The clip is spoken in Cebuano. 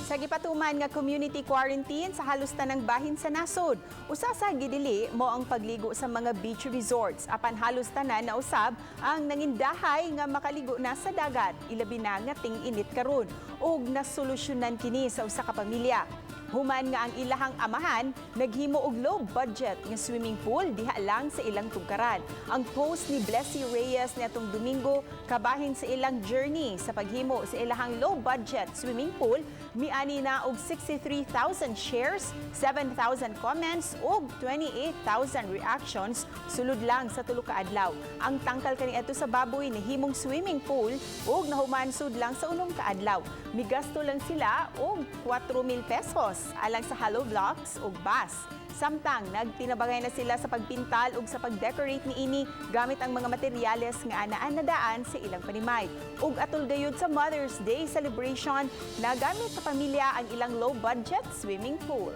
Sa gipatuman nga community quarantine sa halos tanang bahin sa nasod, usa sa gidili mao ang pagligo sa mga beach resorts. Apan halos tanan na usab ang nangindahay nga makaligo na sa dagat, ilabi na nga ting-init karon, ug nasolusyonan kini sa usa ka pamilya. Human nga ang ilahang amahan naghimo og low budget nga swimming pool diha lang sa ilang tugkaran. Ang post ni Blessy Reyes niadtong Domingo kabahin sa ilang journey sa paghimo sa ilahang low budget swimming pool miani na og 63,000 shares, 7,000 comments ug 28,000 reactions sulod lang sa 3 ka adlaw. Ang tangkal kaniadto sa baboy nahimong swimming pool ug nahuman sud lang sa 6 ka adlaw. Migasto lang sila og 4,000 pesos alang sa hollow blocks ug bus. Samtang nagtinabangay na sila sa pagpintal ug sa pag-decorate niini gamit ang mga materyales nga anaan na daan sa ilang panimay. Ug atol gayud sa Mother's Day celebration, nagamit sa pamilya ang ilang low budget swimming pool.